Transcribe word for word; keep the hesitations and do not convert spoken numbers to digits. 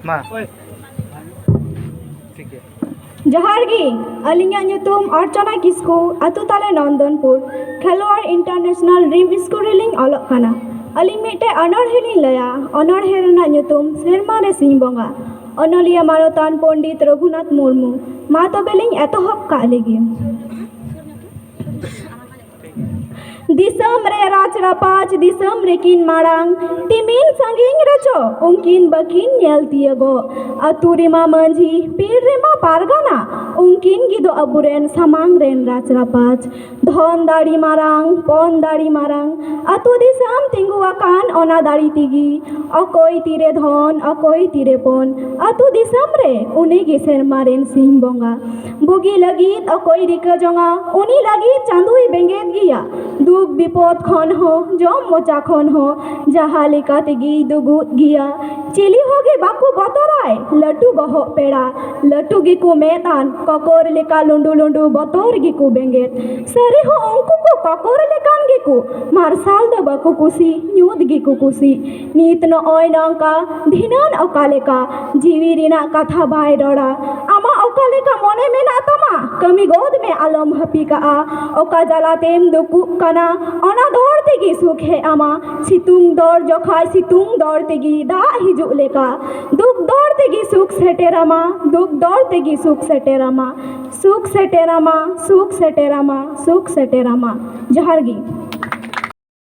ᱢᱟ᱾ ᱴᱷᱤᱠ ᱜᱮᱭᱟ᱾ ᱡᱚᱦᱟᱨ ᱜᱮ, ᱟᱹᱞᱤᱧᱟᱜ ᱧᱩᱛᱩᱢ ᱚᱨᱪᱚᱱᱟ ᱠᱤᱥᱠᱩ, ᱟᱹᱛᱩ ᱛᱟᱞᱮ ᱱᱚᱱᱫᱚᱱᱯᱩᱨ᱾ ᱠᱷᱮᱞᱣᱟᱲ ᱤᱱᱴᱟᱨᱱᱮᱥᱱᱟᱞ ᱰᱨᱤᱢ ᱥᱠᱩᱞ ᱨᱮᱞᱤᱧ ᱚᱞᱚᱜ ᱠᱟᱱᱟ᱾ ᱟᱹᱞᱤᱧ ᱢᱤᱫᱴᱮᱡ ᱚᱱᱚᱬᱦᱮ ᱞᱤᱧ ᱞᱟᱹᱭᱟ᱾ ᱚᱱᱚᱬᱦᱮ ᱨᱮᱱᱟᱜ ᱧᱩᱛᱩᱢ ᱥᱮᱨᱢᱟ ᱨᱮ ᱥᱤᱧ ᱵᱚᱸᱜᱟ᱾ ᱚᱱᱚᱞᱤᱭᱟᱹ ᱢᱟᱱᱚᱛᱟᱱ ᱯᱚᱱᱰᱤᱛ ᱨᱚᱜᱷᱩᱱᱟᱛᱷ ᱢᱩᱨᱢᱩ᱾ ᱢᱟ ᱛᱚᱵᱮ ᱞᱤᱧ ᱮᱛᱚᱦᱚᱵ ᱠᱟᱜ ᱞᱮᱜᱮ᱾ ᱫᱤᱥᱚᱢ ᱨᱮ ᱨᱟᱡᱽ ᱨᱟᱯᱟᱡᱽ ᱫᱤᱥᱚᱢ ᱨᱮᱠᱤᱱ ᱢᱟᱲᱟᱝ, ᱛᱤᱢᱤᱱ ᱥᱟᱺᱜᱤᱧ ᱨᱮᱪᱚ ᱩᱱᱠᱤᱱ ᱵᱟᱹᱠᱤᱱ ᱧᱮᱞ ᱛᱤᱭᱟᱹᱜᱚᱜ᱾ ᱟᱹᱛᱩ ᱨᱮᱢᱟ ᱢᱟᱹᱡᱷᱤ, ᱯᱤᱲ ᱨᱮᱢᱟ ᱯᱟᱨᱜᱟᱱᱟ, ᱩᱱᱠᱤᱱ ᱜᱮᱫᱚ ᱟᱵᱚᱨᱮᱱ ᱥᱟᱢᱟᱝ ᱨᱮᱱ ᱨᱟᱡᱽ ᱨᱟᱯᱟᱡᱽ᱾ ᱫᱷᱚᱱ ᱫᱟᱲᱮ ᱢᱟᱨᱟᱝ, ᱯᱚᱱ ᱫᱟᱲᱮ ᱢᱟᱨᱟᱝ, ᱟᱹᱛᱩ ᱫᱤᱥᱚᱢ ᱛᱤᱸᱜᱩ ᱟᱠᱟᱱ ᱚᱱᱟ ᱫᱟᱲᱮ ᱛᱮᱜᱮ᱾ ᱚᱠᱚᱭ ᱛᱤᱨᱮ ᱫᱷᱚᱱ, ᱚᱠᱚᱭ ᱛᱤᱨᱮ ᱯᱚᱱ, ᱟᱹᱛᱩ ᱫᱤᱥᱚᱢ ᱨᱮ ᱩᱱᱤ ᱜᱮ ᱥᱮᱨᱢᱟ ᱨᱮᱱ ᱥᱤᱧ ᱵᱚᱸᱜᱟ᱾ ᱵᱩᱜᱤ ᱞᱟᱹᱜᱤᱫ ᱚᱠᱚᱭ ᱨᱤᱠᱟᱹ ᱡᱚᱝᱟ, ᱩᱱᱤ ᱞᱟᱹᱜᱤᱫ ᱪᱟᱸᱫᱳᱭ ᱵᱮᱸᱜᱮᱫ ᱜᱮᱭᱟ᱾ ᱫᱩᱠ ᱵᱤᱯᱚᱫ ᱠᱷᱚᱱ ᱦᱚᱸ, ᱡᱚᱢ ᱢᱚᱪᱟ ᱠᱷᱚᱱ ᱦᱚᱸ, ᱡᱟᱦᱟᱸ ᱞᱮᱠᱟ ᱛᱮᱜᱮᱭ ᱫᱩᱜᱩᱫ ᱜᱮᱭᱟ᱾ ᱪᱤᱞᱤ ᱦᱚᱸ ᱜᱮ ᱵᱟᱠᱚ ᱵᱚᱛᱚᱨᱟᱭ, ᱞᱟᱹᱴᱩ ᱵᱚᱦᱚᱜ ᱯᱮᱲᱟ, ᱞᱟᱹᱴᱩ ᱜᱮᱠᱚ ᱢᱮᱫ ᱟᱱ, ᱠᱚᱠᱚᱨ ᱞᱮᱠᱟ ᱞᱩᱸᱰᱩ ᱞᱩᱸᱰᱩ ᱵᱚᱛᱚᱨ ᱜᱮᱠᱚ ᱵᱮᱸᱜᱮᱫ᱾ ᱥᱟᱹᱨᱤ ᱦᱚᱸ ᱩᱱᱠᱩ ᱠᱚ ᱠᱚᱠᱚᱨ ᱞᱮᱠᱟᱱ ᱜᱮᱠᱚ, ᱢᱟᱨᱥᱟᱞ ᱫᱚ ᱵᱟᱠᱚ ᱠᱩᱥᱤ, ᱧᱩᱛ ᱜᱮᱠᱚ ᱠᱩᱥᱤ᱾ ᱱᱤᱛ ᱱᱚᱜᱼᱚᱭ ᱱᱚᱝᱠᱟ, ᱫᱷᱤᱱᱟᱹᱱ ᱚᱠᱟ ᱞᱮᱠᱟ, ᱡᱤᱣᱤ ᱨᱮᱱᱟᱜ ᱠᱟᱛᱷᱟ ᱵᱟᱭ ᱨᱚᱲᱟ᱾ ᱟᱢᱟᱜ ᱚᱠᱟ ᱞᱮᱠᱟ ᱢᱚᱱᱮ ᱢᱮᱱᱟᱜ ᱛᱟᱢᱟ, ᱠᱟᱹᱢᱤ ᱜᱚᱫ ᱢᱮ, ᱟᱞᱚᱢ ᱦᱟᱹᱯᱤ ᱠᱟᱜᱼᱟ᱾ ᱚᱠᱟ ᱡᱟᱞᱟ ᱛᱮᱢ ᱫᱩᱠᱩᱜ ᱠᱟᱱᱟ, ᱚᱱᱟ ᱫᱚᱨ ᱛᱮᱜᱮ ᱥᱩᱠ ᱦᱮᱡ ᱟᱢᱟ᱾ ᱥᱤᱛᱩᱝ ᱫᱚᱨ ᱡᱚᱠᱷᱟᱡ ᱥᱤᱛᱩᱝ ᱫᱚᱨ ᱛᱮᱜᱮ ᱫᱟᱜ ᱦᱤᱡᱩᱜ ᱞᱮᱠᱟ, ᱫᱩᱠ ᱫᱚᱨ ᱛᱮᱜᱮ ᱥᱩᱠ ᱥᱮᱴᱮᱨᱟᱢᱟ, ᱫᱩᱠ ᱫᱚᱨ ᱛᱮᱜᱮ ᱥᱩᱠ ᱥᱮᱴᱮᱨᱟᱢᱟ, ᱥᱩᱠ ᱥᱮᱴᱮᱨᱟᱢᱟ, ᱥᱩᱠ ᱥᱮᱴᱮᱨᱟᱢᱟ, ᱥᱩᱠ ᱥᱮᱴᱮᱨᱟᱢᱟ᱾ ᱡᱚᱦᱟᱨ ᱜᱮ᱾